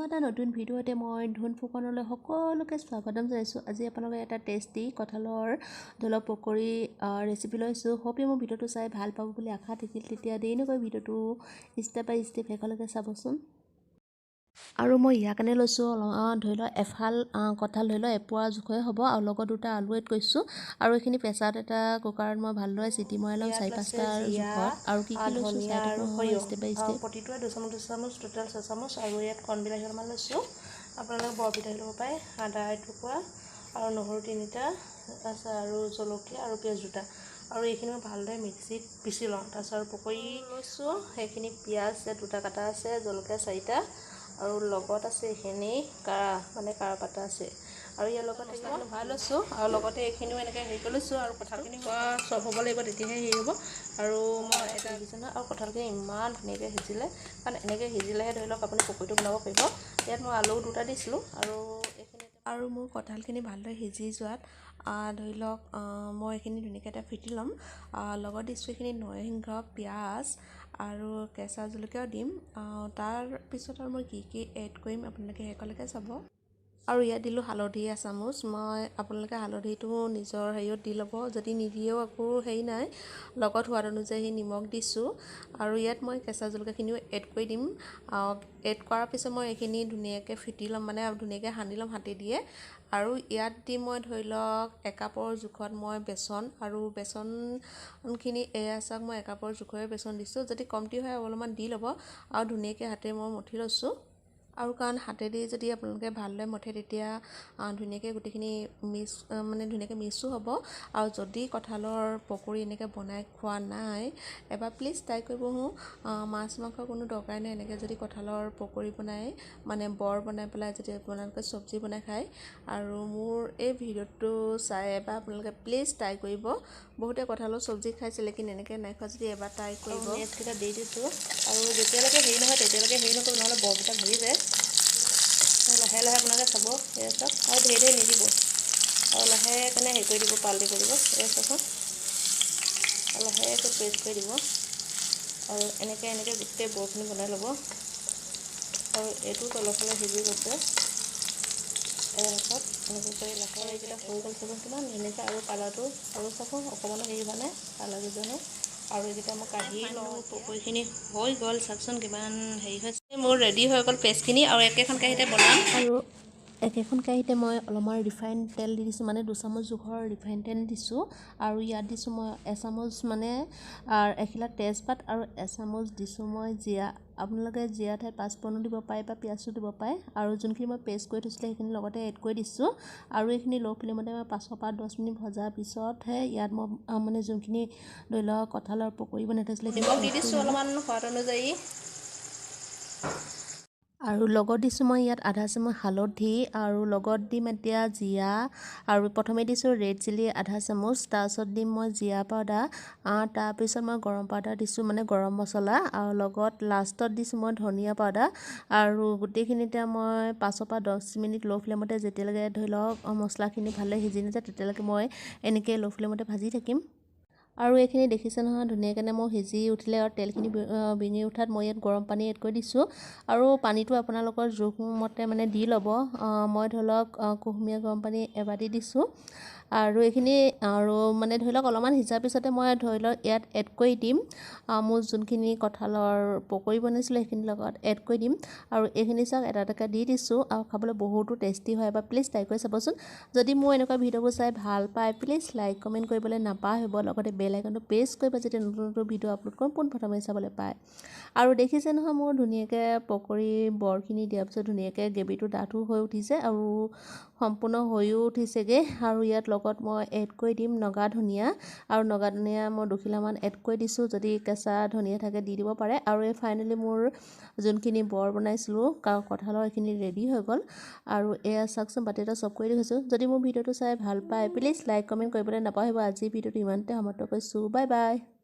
এটা নতুন ভিডিঅ'তে মই ধুন ফুকনলৈ সকলোকে স্বাগতম জনাইছোঁ। আজি আপোনালোকে এটা টেষ্টি কঁঠালৰ ধৰি লওক পকৰি ৰেচিপি লৈছোঁ। হোপ মোৰ ভিডিঅ'টো চাই ভাল পাব বুলি আশা থাকিল। তেতিয়া দেৰি নকৰি ভিডিঅ'টো ষ্টেপ বাই ষ্টেপ শেষলৈকে চাবচোন। আৰু মই ইয়াৰ কাৰণে লৈছোঁ অলপ ধৰি লওক এফাল কঁঠাল, ধৰি লওক এপোৱা জোখৰে হ'ব, আৰু লগত দুটা আলু এড কৰিছোঁ। আৰু এইখিনি প্ৰেছাৰত এটা কুকাৰত মই ভালদৰে চিটি মৰাই ল'ম 4-5টাৰ জোখত। আৰু কি কি লৈছোঁ চাই থাকক ষ্টেপ বাই ষ্টেপ। প্ৰতিটোৱে 2 চামুচ 2 চামুচ, টোটেল 6 চামুচ। আৰু ইয়াত কণ বিলাহী অলপমান লৈছোঁ, আপোনালোকে বৰ বিলাহী ল'ব পাৰে। আদা এটুকুৰা আৰু নহৰু তিনিটা আছে, আৰু জলকীয়া আৰু পিঁয়াজ দুটা। আৰু এইখিনি মই ভালদৰে মিক্সিত পিচি লওঁ। তাৰপিছত আৰু পকৰি লৈছোঁ সেইখিনি, পিঁয়াজ দুটা কাটা আছে, জলকীয়া চাৰিটা, আৰু লগত আছে এইখিনি কাৰা, মানে কাৰা পাতা আছে। আৰু ইয়াৰ লগত মছলাখিনি ভৰাই লৈছোঁ, আৰু লগতে এইখিনিও এনেকৈ হেৰি কৰি লৈছোঁ। আৰু কঁঠালখিনি চব হ'ব লাগিব, তেতিয়াহে হেৰি হ'ব। আৰু মই এটা দেখিছে নহয়, আৰু কঁঠালখিনি ইমান ধুনীয়াকৈ সিজিলে, কাৰণ এনেকৈ সিজিলেহে ধৰি লওক আপুনি পকৰিটো বনাব পাৰিব। ইয়াত মই আলু দুটা দিছিলোঁ। আৰু এইখিনি আৰু মোৰ কঁঠালখিনি ভালদৰে সিজি যোৱাত ধৰি লওক মই এইখিনি ধুনীয়াকৈ এটা ফিটি ল'ম। লগত দিছোঁ এইখিনি নৰসিংহ, পিঁয়াজ আৰু কেঁচা জলকীয়াও দিম। তাৰপিছত আৰু মই কি কি এড কৰিম আপোনালোকে শেষলৈকে চাব। আৰু ইয়াত দিলোঁ হালধি এচামুচ মই। আপোনালোকে হালধিটো নিজৰ হেৰিয়ত দি ল'ব, যদি নিদিয়েও একো হেৰি নাই। লগত সোৱাদ অনুযায়ী নিমখ দিছোঁ, আৰু ইয়াত মই কেঁচা জলকীয়াখিনিও এড কৰি দিম। এড কৰাৰ পিছত মই এইখিনি ধুনীয়াকৈ ফিটি ল'ম, মানে ধুনীয়াকৈ সানি ল'ম হাতে দিয়ে। আৰু ইয়াত দিম মই ধৰি লওক একাপৰ জোখত মই বেচন। আৰু বেচনখিনি এয়া চাওক, মই একাপৰ জোখৰে বেচন দিছোঁ। যদি কমটি হয় অলপমান দি ল'ব। আৰু ধুনীয়াকৈ হাতেৰে মই মঠি লৈছোঁ। আৰু কাৰণ হাতেদি যদি আপোনালোকে ভালদৰে মঠে, তেতিয়া ধুনীয়াকৈ গোটেইখিনি মিক্স, মানে ধুনীয়াকৈ মিক্সো হ'ব। আৰু যদি কঁঠালৰ পকৰি এনেকৈ বনাই খোৱা নাই, এবাৰ প্লিজ ট্ৰাই কৰিব। মাছ মাংস কোনো দৰকাৰ নাই, এনেকৈ যদি কঁঠালৰ পকৰি বনাই, মানে বৰ বনাই পেলাই যদি আপোনালোকে চব্জি বনাই খায়। আৰু মোৰ এই ভিডিঅ'টো চাই এবাৰ আপোনালোকে প্লিজ ট্ৰাই কৰিব। বহুতে কঁঠালৰ চব্জি খাইছিলে, কিন্তু এনেকৈ নাই খোৱা যদি এবাৰ ট্ৰাই কৰিব। নেক্সটকেইটা দি দিছোঁ, আৰু যেতিয়ালৈকে হেৰি নহয় তেতিয়ালৈকে হেৰি নকৰিব, নহ'লে বৰকেইটা ভাগি যায়। লাহে লাহে আপোনালোকে চাব, এয়া চাওক। আৰু ধেৰ ধেৰ নিদিব, আৰু লাহেকেনে হেৰি কৰি দিব, পাল্টি কৰি দিব। এয়া চাওকচোন, আৰু লাহেকৈ প্ৰেছ কৰি দিব, আৰু এনেকৈ এনেকৈ গোটেই বৰখিনি বনাই ল'ব। আৰু এইটো তলৰফালে সিজি গৈছে। এয়া চাওক, এনেকৈ কৰি লাহে এইকেইটা হৈ গ'ল। চাব কিমান ধুনীয়াকৈ, আৰু কালাৰটো আৰু চাব, অকণমানো হেৰি হোৱা নাই, কালাৰ যোৱা নাই। আৰু এইকেইটা মই কাঢ়ি লওঁ। পকৰিখিনি হৈ গ'ল, চাওকচোন কিমান হেৰি হৈছে। মোৰ ৰেডি হৈ গ'ল পেষ্টখিনি, আৰু একেখন কেৰাহীতে বনাম। আৰু একেখন কেৰাহীতে মই অলপমান ৰিফাইন তেল দি দিছোঁ, মানে 2 চামুচ জোখৰ ৰিফাইন তেল দিছোঁ। আৰু ইয়াত দিছোঁ মই এচামুচ, মানে এখিলা তেজপাত, আৰু এচামুচ দিছোঁ মই জীৰা। আপোনালোকে জীৰা ঠাইত পাঁচফোৰণো দিব পাৰে বা পিঁয়াজো দিব পাৰে। আৰু যোনখিনি মই পেষ্ট কৰি থৈছিলোঁ, সেইখিনি লগতে এড কৰি দিছোঁ। আৰু এইখিনি ল' ফ্লেমতে মই 5ৰ পৰা 10 মিনিট ভজাৰ পিছতহে ইয়াত মই মানে যোনখিনি ধৰি লওক কঁঠালৰ পকৰি বনাই থৈছিলোঁ। নিমখ দি দিছোঁ অলপমান সোৱাদ অনুযায়ী। আৰু লগত দিছোঁ মই ইয়াত আধা চামুচ হালধি, আৰু লগত দিম এতিয়া জীৰা। আৰু প্ৰথমে দিছোঁ ৰেড চিলি আধা চামুচ, তাৰপিছত দিম মই জীৰা পাউডাৰ, তাৰপিছত মই গৰম পাউডাৰ দিছোঁ, মানে গৰম মছলা, আৰু লগত লাষ্টত দিছোঁ মই ধনিয়া পাউডাৰ। আৰু গোটেইখিনিতে মই 5ৰ পৰা 10 মিনিট ল' ফ্লেমতে, যেতিয়ালৈকে ধৰি লওক মছলাখিনি ভালদৰে সিজি নাযায়, তেতিয়ালৈকে মই এনেকৈ ল' ফ্লেমতে ভাজি থাকিম। আৰু এইখিনি দেখিছে নহয়, ধুনীয়াকৈ মোৰ সিজি উঠিলে, আৰু তেলখিনি বিঙি উঠাত মই ইয়াত গৰম পানী এড কৰি দিছোঁ। আৰু পানীটো আপোনালোকৰ জোখমতে মানে দি ল'ব। মই ধৰি লওক কুহুমীয়া গৰম পানী এবাতি দিছোঁ। আৰু এইখিনি আৰু মানে ধৰি লওক অলপমান সিজাৰ পিছতে মই ধৰি লওক ইয়াত এড কৰি দিম মোৰ যোনখিনি কঁঠালৰ পকৰি বনাইছিলোঁ, সেইখিনিৰ লগত এড কৰি দিম। আৰু এইখিনি চাওক, এটা এটাকৈ দি দিছোঁ। আৰু খাবলৈ বহুতো টেষ্টি হয়, এবাৰ প্লিজ ট্ৰাই কৰি চাবচোন। যদি মোৰ এনেকুৱা ভিডিঅ'বোৰ চাই ভাল পায়, প্লিজ লাইক কমেণ্ট কৰিবলৈ নাপাহৰিব। লগতে বেল আইকনটো প্ৰেছ কৰিব, যেতিয়া নতুন নতুন ভিডিঅ' আপলোড কৰোঁ পোনপ্ৰথমে চাবলৈ পায়। আৰু দেখিছে নহয়, মোৰ ধুনীয়াকৈ পকৰি বৰখিনি দিয়াৰ পিছত ধুনীয়াকৈ গ্ৰেভিটো ডাঠো হৈ উঠিছে আৰু সম্পূৰ্ণ হৈও উঠিছেগৈ। আৰু ইয়াত লগত মই এড কৰি দিম নগা ধনিয়া, আৰু নগা ধনিয়া মই দুখিলামান এড কৰি দিছোঁ। যদি কেঁচা ধনিয়া থাকে দি দিব পাৰে। আৰু এই ফাইনেলি মোৰ যোনখিনি বৰ বনাইছিলোঁ কঁঠালৰ, এইখিনি ৰেডি হৈ গ'ল। আৰু এয়া চাওকচোন, বাতি এটা চব কৰি দেখিছোঁ। যদি মোৰ ভিডিঅ'টো চাই ভাল পায়, প্লিজ লাইক কমেণ্ট কৰিবলৈ নাপাহৰিব। আজিৰ ভিডিঅ'টো ইমানতে সমাপ্ত কৰিছোঁ। Bye bye.